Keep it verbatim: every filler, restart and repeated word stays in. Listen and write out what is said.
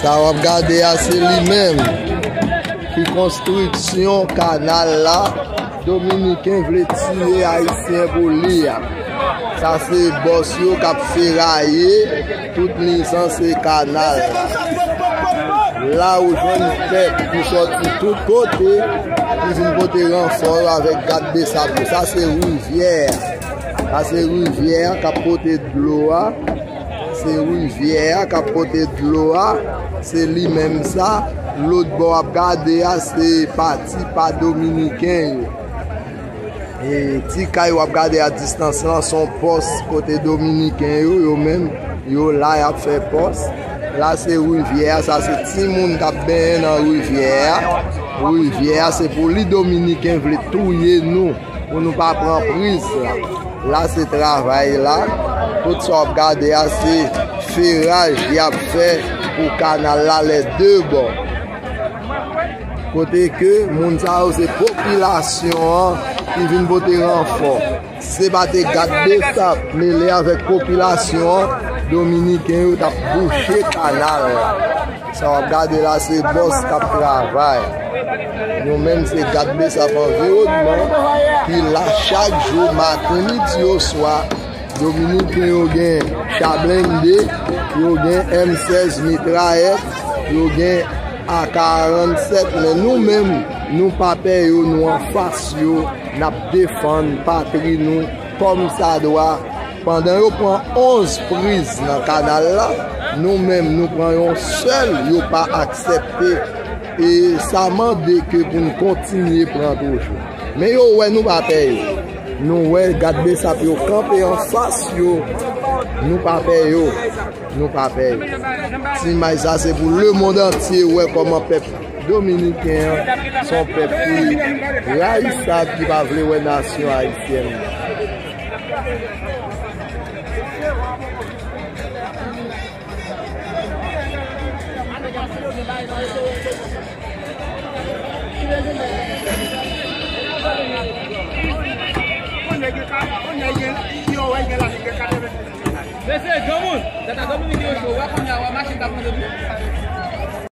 Sa w ap gade a, se li menm ki konstriksyon kanal la. Dominiken vle tiye Ayisyen pou li a. Sa se bòs yo k ap feraye tout mizanse kanal la. La ou jwenn pèp ki sòti tout kote, ki vin pote ranfò yo avèk gad besap yo. Sa se rivyè a. Sa se rivyè a k ap pote dlo a. Se rivyè a k ap pote dlo a. Se li menm sa. Lòt bò w ap gade a, se pati pa Dominiken yo. E ti kay w ap gade a distans lan, se yon pòs kote Dominiken yo, yo menm, yo la, y ap fè pòs. La se rivyè a, sa se timoun k ap benyen nan rivyè a. Rivyè a, se pou li Dominiken vle touye nou, pou nou pa pran priz la. La se travay la. Tout sa w ap gade a, se feraj y ap fè pou kanal la, lè de bò. Kote ke moun sa yo se popilasyon an ki vin pote ranfò. Se pa te gad besap mele avèk popilasyon an, Dominiken yo t ap bouche kanal la. Sa w ap gade la, se bòs k ap travay. Nou menm, se gad besap anviwònman ki la chak jou, maten, midi, oswa. Dominiken yo gen cha blende, yo gen M sèz mitrayèt, yo gen A karannsèt, men nou menm, nou pa pè yo, nou anfas yo, n ap defann patri nou kòmsadwa. Pandan yo pran onz priz nan kanal la, nou menm, nou pran yon sèl, yo pa aksepte. E sa mande ke pou n kontinye pran toujou. Men yo wè nou pa pè yo. Nou wè gad besap yo kanpe anfas yo. Nou pa pè yo. Nou pa pè yo. Ti imaj sa se pou lemonn antye wè kòman pèp dominiken an se yon pèp ki rayisab, ki pa vle wè nasyon ayisyèn nan. Mesye, granmoun, tata Dominiken yo cho, wè kounye a, wè machin k ap monte tou.